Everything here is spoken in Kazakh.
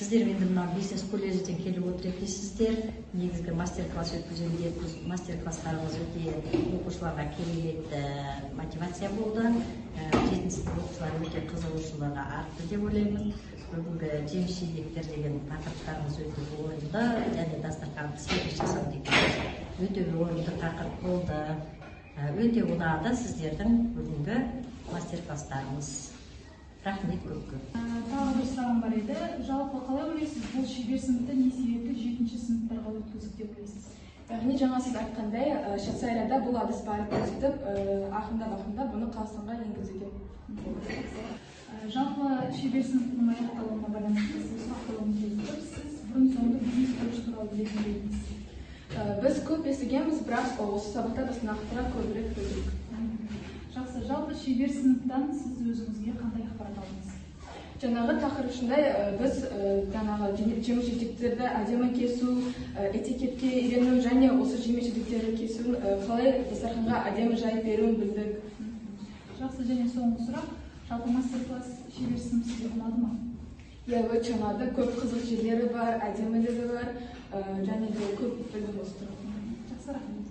Сіздер енді мына бизнес колледжден келіп отыр екенсіздер. Негізгі мастер класс өткіземін деп, мастер класстарыңыз өте оқушыларға керемет мотивация болды. Жетінші сынып оқушылары өте қызығушылығы артты деп ойлаймын. Бүгінгі жеміс жидектер деген тақырыптарыңыз өте орынды және дастархан сервис жасау деген өте бір орынды тақырып болды. Өте ұнады сіздердің бүгінгі мастер класстарыңыз. Рахмет көп көп. Тағы бір сұрағым бар еді. Жалпы, қалай ойлайсыз, бұл шебер сыныпты не себепті жетінші сыныптарға өткіздік деп ойлайсыз? Яғни жаңа сіз айтқандай, Швейцарияда бұл әдіс бар екен, сөйтіп ақырындап ақырындап бұны Қазақстанға енгізуге болды. Жалпы, шебер сыныптың аяқталуына байланысты сізге сұрақ қойғым келіп тұр. Сіз бұрын соңды бизнес колледж туралы білетін бе едіңіз? Біз көп естігенбіз, бірақ осы сабақта біз нақтырақ көбірек білдік. Жақсы. Жалпы, шебер сыныптан сіз өзіңізге қандай ақпарат алдыңыз? Жаңағы тақырып біз жаңағы жеміс жидектерді әдемі кесу, этикетке үйрену және осы жеміс жидектерді кесуін, қалай дастарханға әдемі жайып беруін білдік. Жақсы. Және соңғы сұрақ: жалпы, мастер класс, шебер сынып сізге ұнады ма? Иә, өте ұнады. Көп қызық жерлері бар, әдемілігі бар, және де көп білдім осы туралы. Жақсы, рахмет.